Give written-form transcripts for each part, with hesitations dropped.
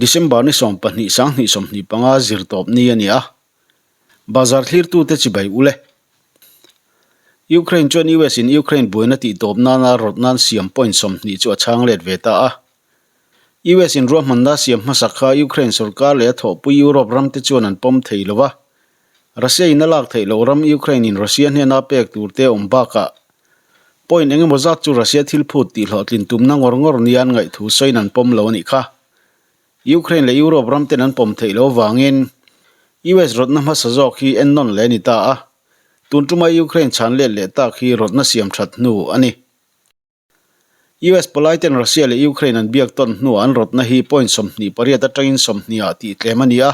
December ni 12 2025 zirtawp ni a ni a. Bazar thlirtute chibai u le. Ukraine chuan US in Ukraine buaina tihtawp nana rawt nan siam point 20 chu a chhang let ve ta a. US in ruahmanna siam hmasak kha Ukraine sorkar leh a thawhpui Europe ramte chuan an pawm thei lo va. Russia in a lak theih loh ram Ukraine in Russia hnena pek tur te awm bakah point engemaw zat chu Russia thil phut tihhlawhtlin tumna ngawr ngawr nia an ngaihthu sawiin an pawm lo a nih kha. Ukraine leh Europe ram ten an pawm theih loh avangin US rawtna hmasa zawk hi ennawn leh a ni ta a, tun tuma Ukraine chhan let leh tak hi rawtna siam that hnu a ni. US palai ten Russia leh Ukraine an biak tawn hnuah an rawtna hi point 28 atangin 20 ah tih tlem a ni a.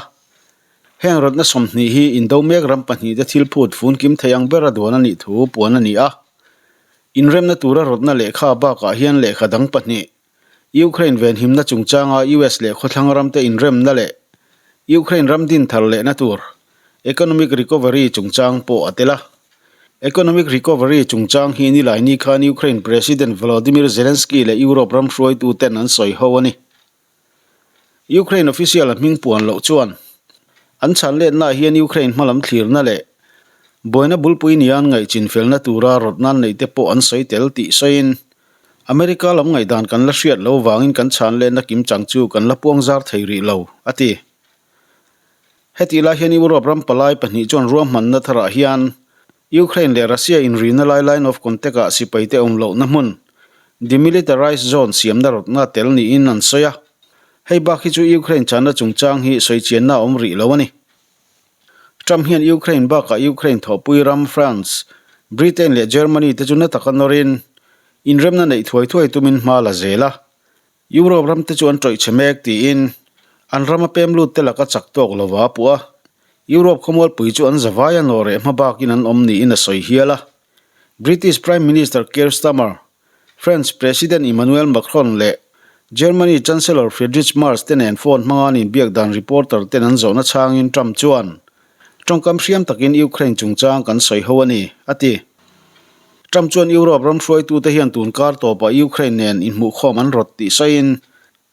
Heng rawtna 20 hi indo mek ram pahnihte thil phut fun kim thei ang bera duan a nih thu puan a ni a. Inremna tura rawtna lehkha bakah hian lehkha dang pahnih Ukraine venhimna chungchanga US leh khawthlang ramte inremna leh Ukraine ram din thar lehna tur economic recovery chungchang pawh a tel a. Economic recovery chungchang hi Nilaini khan Ukraine President Volodymyr Zelensky leh Europe ram hruaituten an sawi ho a ni. Ukraine official a hming puan loh chuan an chhan letnaah hian Ukraine hmalam thlirna leh buaina bulpui nia an ngaihchinfelna tura rawtna an neihte pawh an sawi tel tih sawiin America lam ngaihdan kan la hriat lo vangin kan chhan letna kimchang chu kan la puang zar thei rih lo, a ti. Hetih lai hian Europe ram palai pahnih chuan ruahmanna tharah hian Ukraine leh Russia inrina lai line of contact-ah sipaite awm lohna hmun, demilitarized zone siamna rawtna tel niin an sawi a. Hei bak hi chu Ukraine chahna chungchang hi sawichianna a awm rih lo a ni. Trump hian Ukraine bakah Ukraine thawhpui ram France, Britain leh Germany te chu na taka nawrin inremna neih thuai thuai tumin hma la zel a. Europe ramte chu an tawih chhe mek tiin an rama pem lut te laka chak tawk lova a puh a, Europe khawmualpui chu an zavai a nawh reh hma bakin an awm niin a sawi hial a. British Prime Minister Keir Starmer, French President Emmanuel Macron leh Germany Chancellor Friedrich Merz te nen phone hmanga an inbiak dan reporter ten an zawhna chhangin Trump chuan, Tawngkam hriam takin Ukraine chungchang kan sawi ho a ni, a ti. Trump chuan Europe ram hruaitute hian tun kar tawpah Ukraine nen inhmuhkhawm an rawt tih sawiin,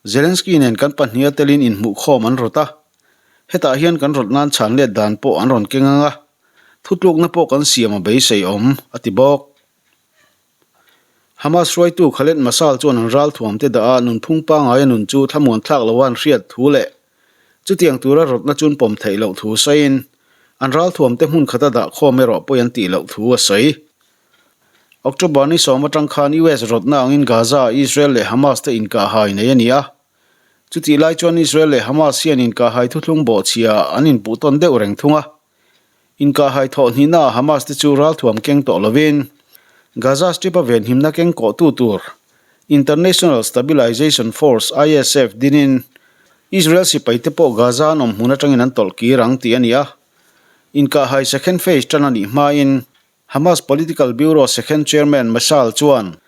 Zelensky nen kan pahniha telin inhmuhkhawm an rawt a, hetah hian kan rawt nan chhan let dan pawh an rawn keng ang a, thutlukna pawh kan siam a beisei awm, a ti bawk. Hamas hruaitu Khaled Masal chuan an ralthuamte dah a nunphung pangaia nun chu thlamuan thlak loa an hriat thu leh chutiang tura rawtna chun pawm theih loh thu sawiin, an ralthuamte hmun khata dah khawm erawh pawi an tih loh thu a sawi. October ni 10 atang khan US rawtna angin Gaza-ah Israel leh Hamas te inkahhai nei a ni a. Chutih lai chuan Israel leh Hamas hian inkahhai thuthlung bawhchhia an inpuh tawn deuh reng thung a. Inkahhai thawh hnihnaah Hamas te chu ralthuam keng tawh lovin Gaza Strip-a venhimna keng kawhtu tur International Stabilization Force, ISF, dinin Israel sipaite pawh Gaza an awm hmun atangin an tawlh kir ang tih a ni a. Inkahhai second phase tan a nih hmain Hamas Political Bureau second chairman Mashal chuan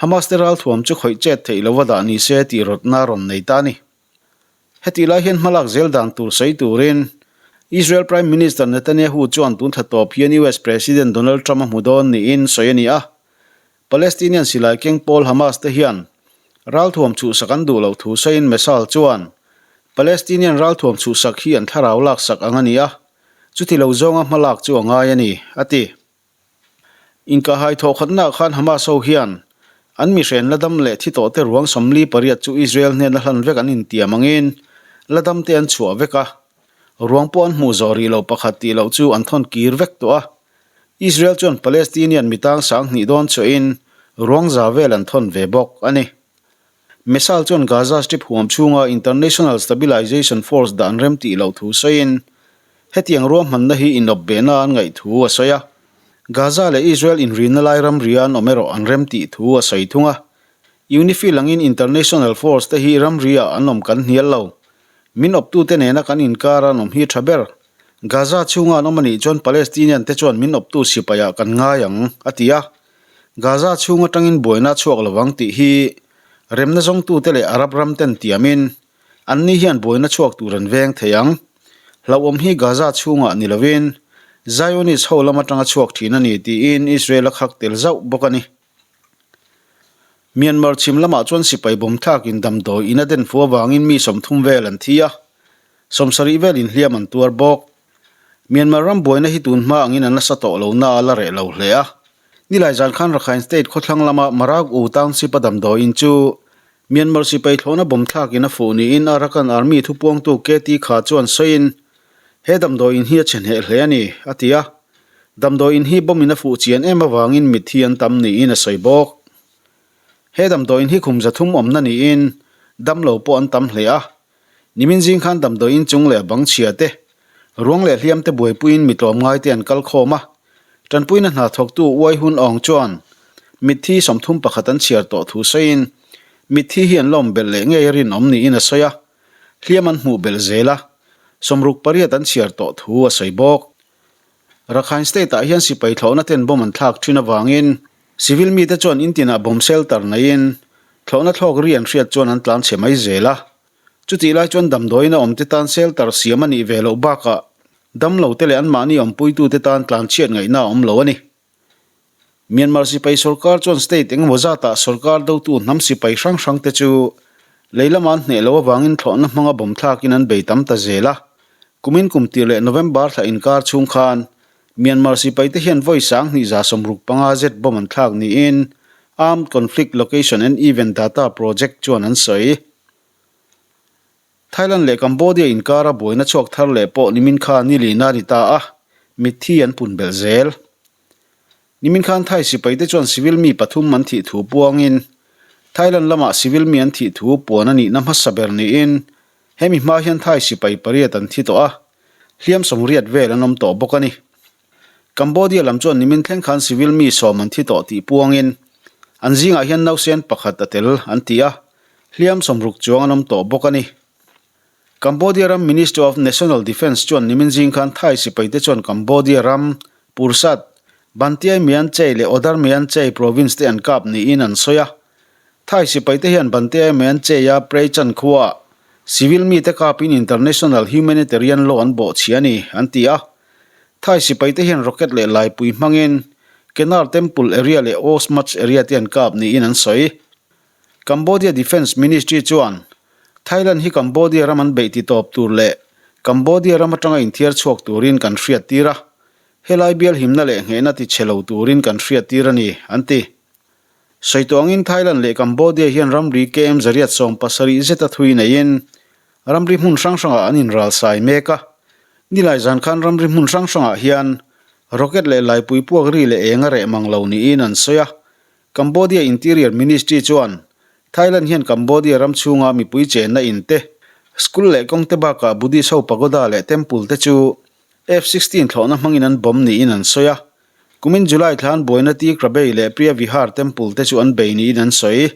Hamas te ralthuam chu khawih chet theih lova dah ni se tih rawtna a rawn nei ta a ni. Hetih lai hian hmalak zel dan tur sawi turin Israel Prime Minister Netanyahu chuan tun thla tawp hian US President Donald Trump a hmu dawn niin sawi a ni a. Palestinian silai keng pawl Hamas te hian ralthuam chhuhsak an duh loh thu sawiin Meshal chuan Palestinian ralthuam chhuhsak hi an thlarau laksak ang a ni a, chuti lo zawnga hmalak chu a ngai a ni, a ti. Inkahhai thawhkhatnaah khan Hamas ho hian an mihren la dam leh thi tawhte ruang 48 chu Israel hnena hlan vek an intiam angin la damte an chhuah vek a, ruang pawh an hmuh zawh rih loh pakhat tih loh chu an thawn kir vek tawh a. Israel chuan Palestinian mi tang 2000 dawn chhuahin ruang za vel an thawn ve bawk a ni. Meshal chuan Gaza Strip huam chhunga International Stabilization Force dah an rem tih loh thu sawiin, hetiang ruahmanna hi inawp behna an ngaih thu a sawi a. Gaza leh Israel inrina lai ramria an awm erawh an rem tih thu a sawi thung a. UNIFIL angin International Force te hi ramria an awm kan hnial lo. Min awptute nena kan inkar an awm hi tha ber. Gaza chhunga an awm a nih chuan Palestinian te chuan min awptu sipaiah kan ngai ang, a ti a. Gaza chhung atangin buaina a chhuak lovang tih hi remna zawngtute leh Arab ram ten tiamin anni hian buaina chhuak tur an veng thei ang. Hlauhawm hi Gaza chhungah ni lovin Zionist ho lam atanga chhuak thin a ni tiin Israel a khak tel zauh bawk a ni. Myanmar chhim lamah chuan sipai bawm thlakin damdawi in a den fu avangin mi 30 vel an thi a, 70 vel inhliam an tuar bawk. Myanmar ram buaina hi tun hma angin a nasa tawh lo na a la reh lo hle a. Nilai zan khan Rakhine State khawthlang lama Marak U Township a damdawi in chu Myanmar sipai thlawhna bawm thlakin a fuh niin Arakan Army thupuangtu KT Kha chuan sawiin, He damdawi in hi a chhe hneh hle a ni, a ti a. Damdawi in hi bomb in a fuh chian em avangin mitthi an tam niin a sawi bawk. He damdawi in hi khum 300 awmna niin damlo pawh an tam hle a. Nimin zing khan damdawi in chung leh bang chhia te, ruang leh hliam te buaipuiin mi tlawmngai te an kal khawm a. Tanpuina hna thawktu Uai Hun Aung chuan mitthi 31 an chhiar tawh thu sawiin mitthi hi an la awm belh leh ngei a rinawm niin a sawi a. Hliam an hmuh belh zel a, 68 an chhiar tawh thu a sawi bawk. Rakhine State-ah hian sipai thlawhna ten bomb an thlak thin avangin civil mite chuan in tinah bomb shelter neiin thlawhna thlawk ri an hriat chuan an tlan chhe mai zel a. Chutih lai chuan damdawiin a awmte tan shelter siam a nih ve loh bakah damlote leh anmahni awmpuitute tan tlanchhiat ngaihna a awm lo a ni. Myanmar sipai sorkar chuan state engemaw zatah sorkar dotu hnam sipai hrang hrang te chu lei lama an hneh loh avangin thlawhna hmanga bawm thlakin an bei tam ta zel a. Kumin kum tir leh November thla inkar chhung khan Myanmar sipai te hian vawi 10,065 zet bomb an thlak niin Armed Conflict Location and Event Data Project chuan an sawi. Thailand leh Cambodia inkara buaina chhuak thar leh pawh nimin khan ni lihna a ni ta a, mitthi an pun belh zel. Nimin khan Thai sipaite chuan civil mi pathum an thih thu puangin Thailand lamah civil mi an thih thu puan a nihna hmasa ber niin hemi hma hian Thai sipai pariat an thi tawh a, hliam 80 vel an awm tawh bawk a ni. Cambodia lam chuan nimin thleng khan civil mi 10 an thi tawh tih puangin an zingah hian nausen pakhat a tel an ti a, hliam 60 chuang an awm tawh bawk a ni. Cambodia ram Ministry of National Defence chuan nimin zing khan Thai sipaite chuan Cambodia ram Pursat, Banteay Meanchey leh Oddar Meanchey province te an kap niin an sawi a. Thai sipaite hian Banteay Meanchey-a Prey Chan khuaah civil mite kapin international humanitarian law an bawhchhia a ni, an ti a. Thai sipaite hian rocket leh laipui hmangin Kenar Temple area leh Osmach area te an kap niin an sawi. Cambodia Defence Ministry chuan Thailand hi Cambodia ram an beih ti tawp tur leh Cambodia ram atanga inthiar chhuak turin kan hriat tir a, helai bial himna leh nghehna ti chhe lo turin kan hriat tir a ni, an ti. Sawi tawh angin Thailand leh Cambodia hian ramri KM 170 zeta thui neiin Ramri hmun hrang hrangah an inralsai mek a, nilai zan khan ramri hmun hrang hrangah hian rocket leh laipui puak ri leh eng a reh mang lo niin an sawi a. Cambodia Interior Ministry chuan Thailand hian Cambodia ram chhunga mipui chenna in te, school leh kawng te bakah Buddhist ho pagoda leh temple te chu F-16 thlawhna hmangin an bomb niin an sawi a. Kumin July thlan buaina Ti Krabei leh Preah Vihear temple te chu an bei niin an sawi.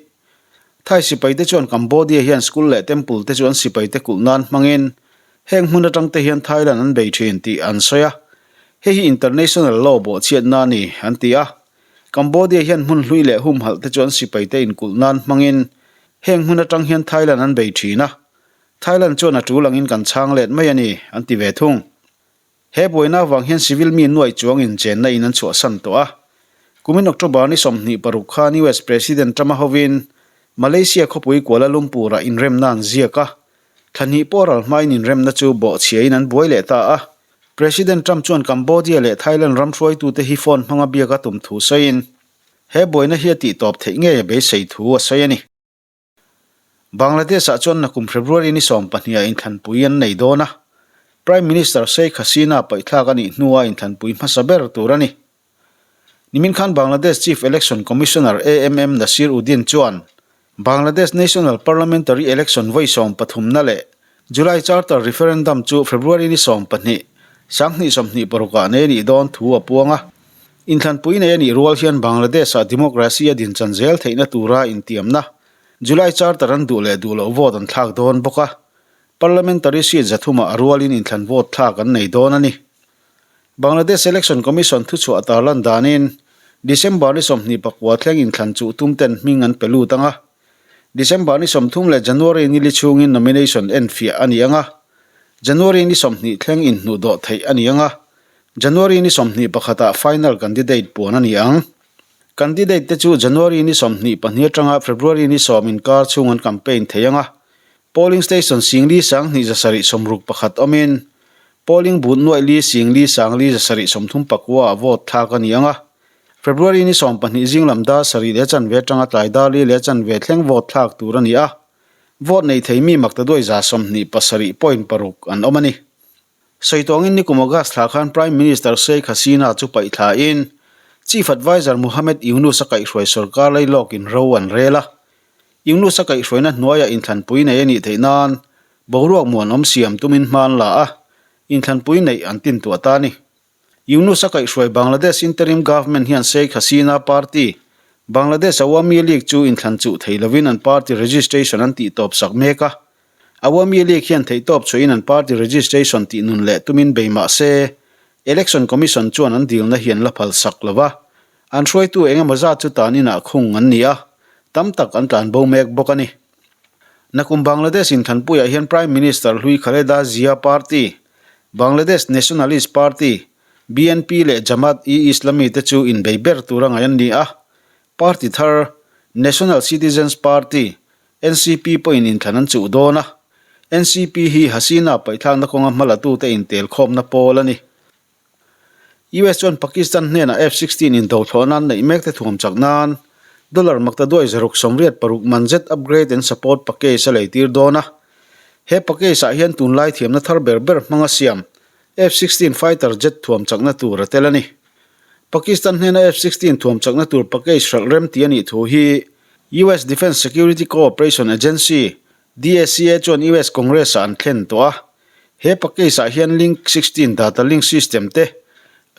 Thai sipaite chuan Cambodia hian school leh temple te chu an sipaite kulh nan hmangin heng hmun atang te hian Thailand an bei thin tih an sawi a, hei hi international law bawhchhiatna a ni an ti a. Cambodia hian hmun hlui leh humhalh te chu an sipaite inkulh nan hmangin heng hmun atang hian Thailand an bei thin a, Thailand chuan a tul angin kan chhang let mai a ni an ti ve thung. He buaina avang hian civil mi nuaih chuang inchenna in an chhuahsan tawh a. Kumin October ni 26 khan US President Trump-a hovin Malaysia khawpui Kuala Lumpur-ah inremna an ziak a. Thla hnih pawh ral hmain inremna chu bawhchhiain an buai leh ta a. President Trump chuan Cambodia leh Thailand ram hruaitute hi phone hmanga biak a tum thu sawiin he buaina hi a tihtawp theih ngei a beisei thu a sawi a ni. Bangladesh-ah chuan nakum February ni 20 ah inthlanpui an nei dawn a, Prime Minister Sheikh Hasina paihthlak a nih hnua inthlanpui hmasa ber tur a ni. Nimin khan Bangladesh Chief Election Commissioner AMM Nasir Uddin chuan Bangladesh National Parliamentary Election vawi 13na leh July Charter Referendum chu February ni 20, 2026 ah nei a nih dawn thu a puang a. Inthlanpui nei a nih rual hian Bangladesh-ah democracy a dinchan zel theihna tura intiamna July Charter an duh leh duh loh vote an thlak dawn bawk a, Parliamentary seat 300 ah a rualin inthlan vote thlak an nei dawn a ni. Bangladesh Election Commission thuchhuah tarlan danin December ni 29 thleng inthlan chuh tum ten hming an pe lut ang a, December ni 30 leh January ni li chhungin nomination enfiah a ni ang a, January ni 20 thleng inhnuhdawh theih a ni ang a, January ni 21 ah final candidate puan a ni ang. Candidate te chu January ni 22 atanga February ni 10 inkar chhung an campaign thei ang a. Polling station 10,000 261 awmin polling booth nuaih li 10,000 sangli 739 ah vote thlak a ni ang a. February ni 12 zing lam dar sarih leh chanve atanga tlai dar li leh chanve thleng vote thlak tur a ni a. Vote nei thei mi maktaduai 27.6 an awm a ni. Sawi tawngin nikum August thla khan Prime Minister Sheikh Hasina chu paih thlain Chief Adviser Muhammad Yunus a kaihhruai sorkar lailawkin ro an rel a. Yunus a kaihhruaina hnuaiah inthlanpui nei a nih theih nan boruak muanawm siam tumin hma an la a, inthlanpui neih an tintuah ta a ni. Yunus a kaihhruai Bangladesh Interim Government hian Sheikh Hasina party, Bangladesh Awami League chu inthlan chuh thei lovin an party registration an tihtawp sak mek a. Awami League hian theihtawp chhuahin an party registration tih nun leh tumin bei mah se, Election Commission chuan an dilna hi an la phal sak lo va, an hruaitu eng emaw zat chu tan inah khung an ni a, tam tak an tlan bo mek bawk a ni. Nakum Bangladesh inthlanpuiah hian Prime Minister hlui Khaleda Zia party, Bangladesh Nationalist Party, BNP, leh Jamaat-e-Islami te chu inbei ber tura ngaih an ni a, party thar National Citizens Party, NCP pawhin inthlan an chuh dawn a, NCP hi Hasina paihthlakna kawnga hmalatute intelkhawmna pawl a ni. US chuan Pakistan hnenah F-16 indo thlawh nan neih mek te thuam chak nan dollar maktaduai 686 man zet upgrade and support package a leitir dawn a. He package ah hian tunlai thiamna thar ber ber hmanga siam F-16 fighter jet thuam chakna tur a tel a ni. Pakistan hnena F-16 thuam chakna tur package hralh rem tih a nih thu hi US Defense Security Cooperation Agency, DSCA, chuan US Congress-ah an thlen tawh a. He package-ah hian Link 16 data link system te,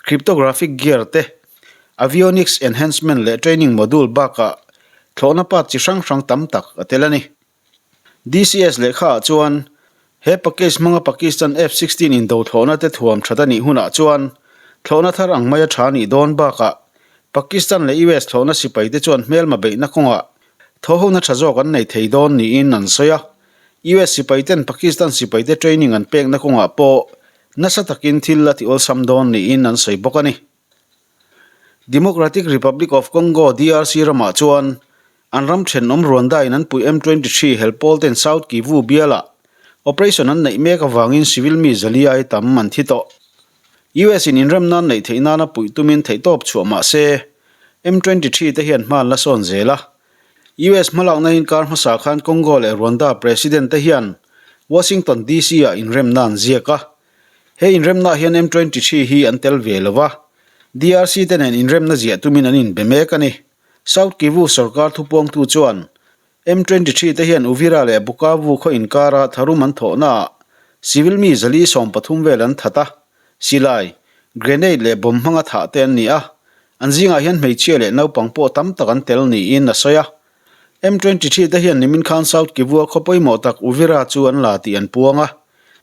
cryptographic gear te, avionics enhancement leh training module bakah thlawhna part chi hrang hrang tam tak a tel a ni. DCS lehkhaah chuan he package hmanga Pakistan F-16 indo thlawhna te thuam that a nih hunah chuan thlawhna thar ang maia tha nih dawn bakah Pakistan leh US thlawhna sipai te chuan hmelma beihna kawngah thawhhona tha zawk an nei thei dawn niin an sawi a. US sipai ten Pakistan sipai te training an pekna kawngah pawh nasa takin thil a ti awlsam dawn niin an sawi bawk a ni. Democratic Republic of Congo, DRC, ramah chuan an ram thenawm Rwanda in an puih M23 hel pawl ten South Kivu bialah operation an neih mek avangin civil mi zali ai tam an thi tawh. US in inrem nan neih theih nana puih tumin theihtawp chhuah mah se M23 te hian hma an la sawn zel a. US hmalakna inkar hmasa khan Congo leh Rwanda President te hian Washington DC ah inremna an ziak a. He inremnaah hian M23 hi an tel ve lo va, DRC te nen inremna ziah tumin an inbe mek a ni. South Kivu sorkar thupuangtu chuan M23 te hian Uvira leh Bukavu khaw inkara tharum an thawhnaah civil mi 430 vel an that a, silai, grenade leh bomb hmanga thah te an ni a, an zingah hian hmeichhia leh naupang pawh tam tak an tel niin a sawi a. M23 te hian nimin khan South Kivu-a khaw pawimawh tak Uvira chu an la tih an puang a.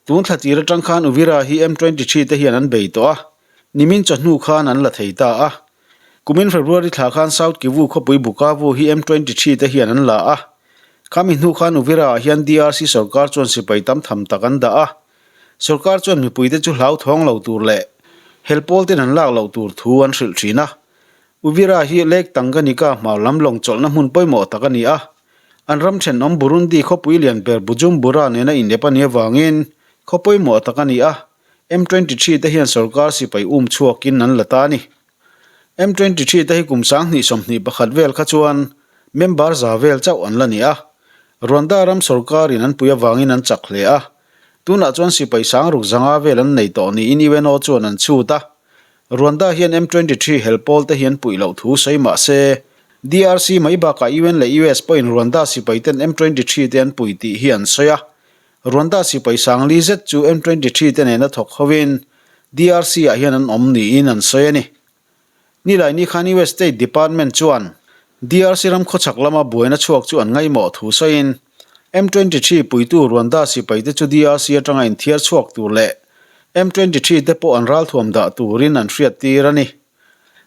Tun thla tir atang khan Uvira hi M23 te hian an bei tawh a, nimin chawhnu khan an la thei ta a. Kumin February thla khan South Kivu khawpui Bukavu hi M23 te hian an la a. Khami hnu khan Uvira-ah hian DRC sorkar chuan sipai tam tham tak an dah a. Sorkar chuan mipuite chu hlauthawng lo tur leh hel pawl ten an lak loh tur thu an hrilh thin a. Uvira hi Lake Tanganyika hmar lam lawng chawlhna hmun pawimawh tak a ni a. An ram thenawm Burundi khawpui lian ber Bujumbura nena inep a nih avangin khaw pawimawh tak a ni a, M23 te hian sorkar sipai um chhuakin an la ta a ni. M23 te hi kum 2021 vel kha chuan member za vel chauh an la ni a. Rwanda ram sorkarin an pui avangin an chak hle a. Tunah chuan sipai sangruk zanga vel an nei tawh niin UNO chuan an chhut a. Rwanda hian M23 hel pawl te hi an puih loh thu sawi mah se, DRC mai bakah UN leh US pawhin Rwanda sipai ten M23 te an pui tih hi an sawi a. Rwanda sipai sangli zet chu M23 te nena thawk hovin DRC ah hian an awm niin an sawi a ni. Nilaini khan US State Department chuan DRC ram khawchhak lama buaina chhuak chu an ngaihmawh thu sawiin M23 puitu Rwanda sipai te chu DRC atanga inthiar chhuak tur leh M23 te pawh an ralthuam dah turin an hriat tir a ni.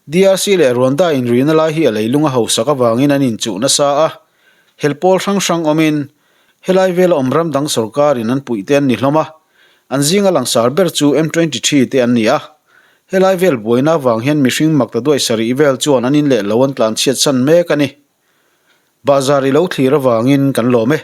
DRC leh Rwanda inrihna lai hi a leilung a hausak avangin an inchuh nasa a, hel pawl hrang hrang awmin helai vela awm ram dang sorkarin an puih te an ni hlawm a, an zinga langsar ber chu M23 te an ni a. Helai vel buaina avang hian mihring mak ta duai sarih vel chuan an in leh lo an tlanchhiat san mek a ni. Bahzar i lo thlir avangin kan lawm e.